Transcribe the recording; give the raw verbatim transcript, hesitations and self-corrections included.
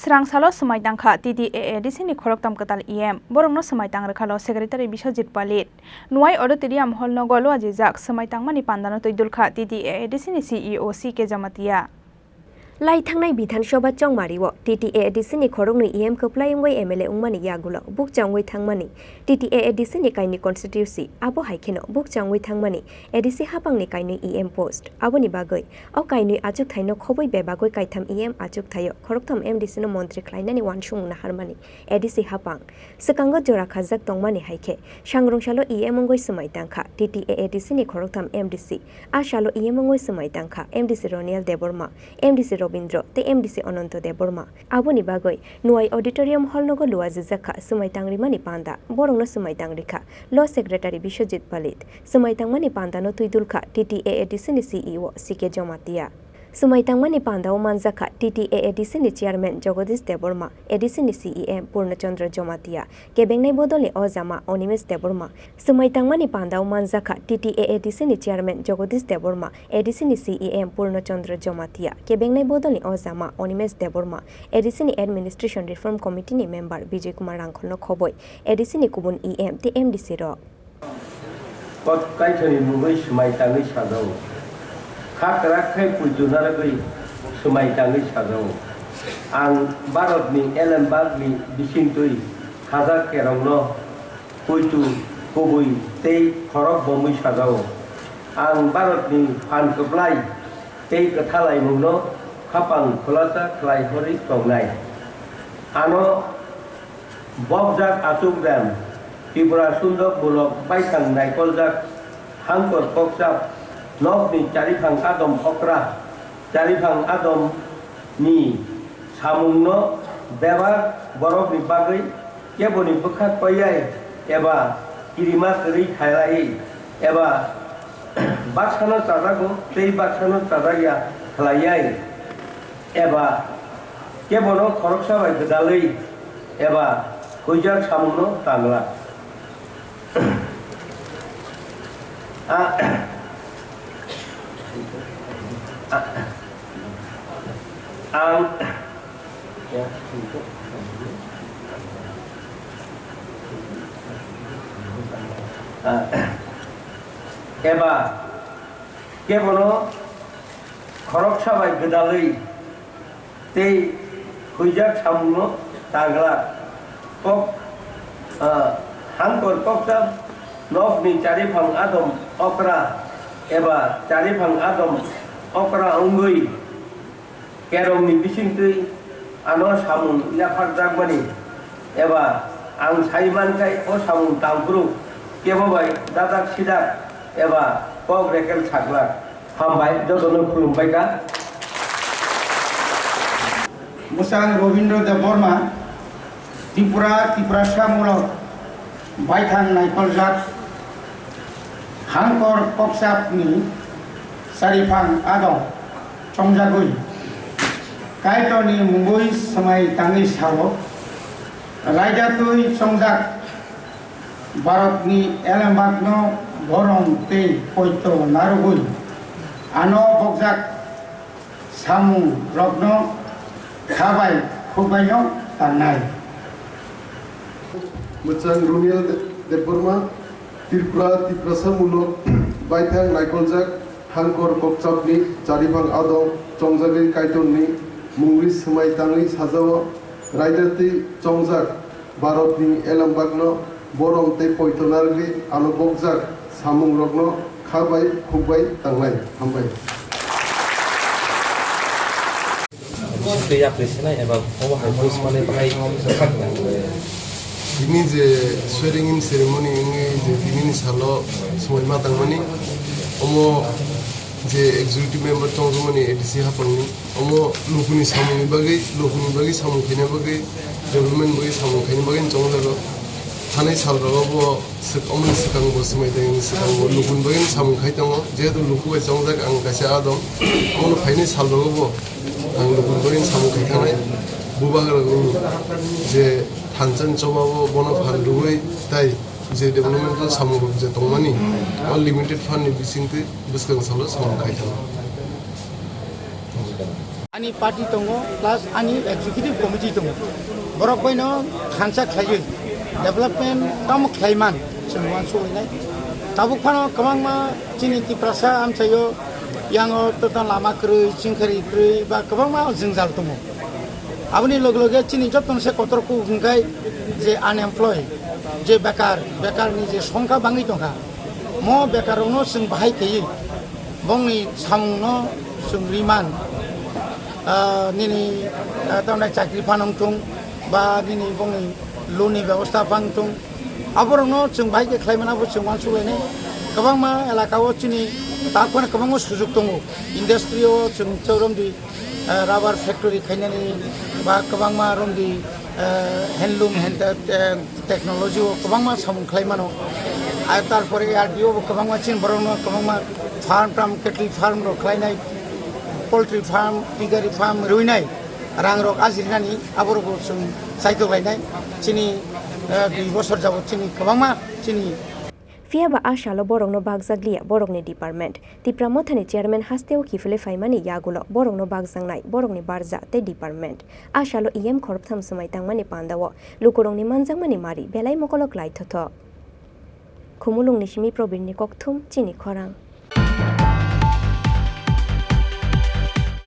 Srang salo swmai tangkha T T A A D C ni khoroktham kwtal E M, borokno swmai tang rwkhalo Secretary Biswajit Palit. Nuai Auditorium Hall nogo luajijak swmai tangmani pandano twi dulkha T T A A D C ni C E O C K Jamatia. Lai thangnai Bidhan Sabha chongmario T T A A D C ni khoroknwi E M kwplai wngwi M L A wngmani yagulo bukcha wngwi thangmani T T A A D C ni kainwi constituency, abo hai kheno bukcha wngwi thangmani A D C hapangni kainwi E M post. Aboni bagwi o kainwi achukthaino khobwi bebagwi kaitham E M achukthaio khoroktham M D C no montri khlainani uansukmung naharmani A D C hapang. Swkango jora khajak tongmani hai khe, sangrong salo E M wngwi swmai tangkha T T A A D C ni khoroktham M D C, a salo E M wngwi swmai tangkha M D C Roniel Debbarma, M D C Robindra tei M D C Ananto Debbarma. Aboni bagwi Nuai Auditorium Hall nogo luajijak kha swmai tangrimani panda, borokno swmai tang rikha Law Secretary Biswajit Palit, swmai tangmani pandano twi dulkha T T A A D C ni C E O C K Jamatia. Swmai tangmani pandao manjakha T T A A D C ni Chairman Jagadish Debbarma, A D C ni C E M Purna Chandra Jamatia, kebengnai bodolni ojama Animesh Debbarma. Swmai tangmani pandao manjakha T T A A D C ni Chairman Jagadish Debbarma, A D C ni C E M Purna Chandra Jamatia, kebengnai bodolni ojama Animesh Debbarma, A D C ni Administration Reform Committee ni member Bijay Kumar Rangkholno khobwi A D C ni kubun E M tei M D C rok. Kot kaithoni mungwi swmai tangwi sajao. Kha kwrak khe puitu narwgwi swmai tangwi sajao. Ang Bharatni elembakni bisingtwi khajak kerongno puitu, kubui tei khorok bomwi sajao. Ang Bharatni phan kwplai tei kwthalaimungno khapang khulasa khlai horwi tongnai. Ano bokjak achuk rem, Tripura sundok bulok baithang naikoljak, hangkor kokchap, nokni chariphang adom okra, chariphang adom ni samungno bebak borokni bagwi keboni bwkha koyai eba kirima kwrwi khailaiwi eba baksano chajago tei baksano chajakya khlaiwi eba kebono khoroksa bai gwdalwi eba huijak samungno tangla. A-, a-, ang, a-, eba kebono khoroksa bai gwdalwi tei huijak samungno tangla. Kok, ah, hangkor koksa nokni chariphang adom okra eba chariphang adom okra wngwi kerongni bisingtwi ano samung yapharjakmani eba ang sai mankhai o samung tangphuru kebo bai dadak sidak eba kok rekel saklak. Hambai, jotono khulumbai kha. Bwsang Robindra Debbarma, Tripura, Tiprasa mulok baithang naikoljak, hangkor kokchapni chariphang adong chongjagwi, Kaitorni mungwi swmai tangwi sao, raida twi chongjak, Bharatni elembakno borom tei poito narwgwi ano bokjak samungrokno kha bai khuk baino tangnai. Mwchang Runiel De-, Debbarma, Tripura, Tiprasa mulok baithang naikoljak, hangkor kokchapni chariphang adong chongjagwi Kaitorni mungwi swmai tangwi sajao, raida twi chongjak, Bharatni elembakno borom tei poito narwgwi ano bokjak samungrokno kha bai khuk bai tangnai. Hambai. Tei yapri sinai eba omo hai post manwi bahai sakna. Tini je swearing in ceremony wngwi je tinini salo swmai ma tangmani, omo je executive member tongjakmani A D C hapangni, omo lukuni samungni bagwi, lukuni bagwi samung khaina bagwi, development bagwi samung khaina bagwi chongjago. Thanai salrogo bo swk-, omoni swkang bo swmai tangni swkang bo lukuni bagwi samung khai tongo. Jehetu luku bai chongjak ang kaisa adong, omono phainai salrogo bo ang lukuni bagwi samung khai thanai. Bubagrani je thansa ni choba bo bono phan rwui tai je development o samung rok je tongmani, o limited fund ni bisingtwi bwskang salo samung khai thang. Ani party tongo, plus ani executive committee tongo. Borok baino thansa khlaiwi development tamo khlaiman chwng uansuknai. Tabuk phano kwbangma chini Tiprasa amchaio yango tota lama kwrwi, chingkhari kwrwi ba kwbangma jwngjal tongo. Aboni loge loge chini jotono se kotor kuk hwnkhe je unemployed, je bekar, bekarni je songkha bangwi tongkha, mo bekarrokno chwng bahai khaiwi bongni samungno chwng riman, ah, nini, ah, tamni chakri phano wngthung ba nini bongni loan ni bebosta phano wngthung, aborokno chwng bahai khe khlaimano bo chwng uansuknai. Kwbangma elaka o chini takhwna kwbangma sujuk tongo, industry o chwng choromdi ah, rubber factory khainani ba kwbangma romdi, ah, handloom, hand, ah, technology o kwbangma samung khlai mano. Ar tarpore R D O bo kwbangma chini borokno kwbangma farm tam, cattle farm rok khlainai, poultry farm, piggery farm rwinai rang rok ajirinani aborok bo chwng chaitok lainai. Chini, ah, dui bosor jabot chini kwbangma chini Phiya ba a salo borokno bakjak liya borokni department. Tipra Mothani chairman hasteo kiphilwi phaimani yagulo borokno bakjaknai borokni barja tei department. A salo E M khoroktham swmai tangmani pandao lukurokni manjakmani mari belai mokolo klai thothok. Khumulungni simi Probirni kokthum chini khorang.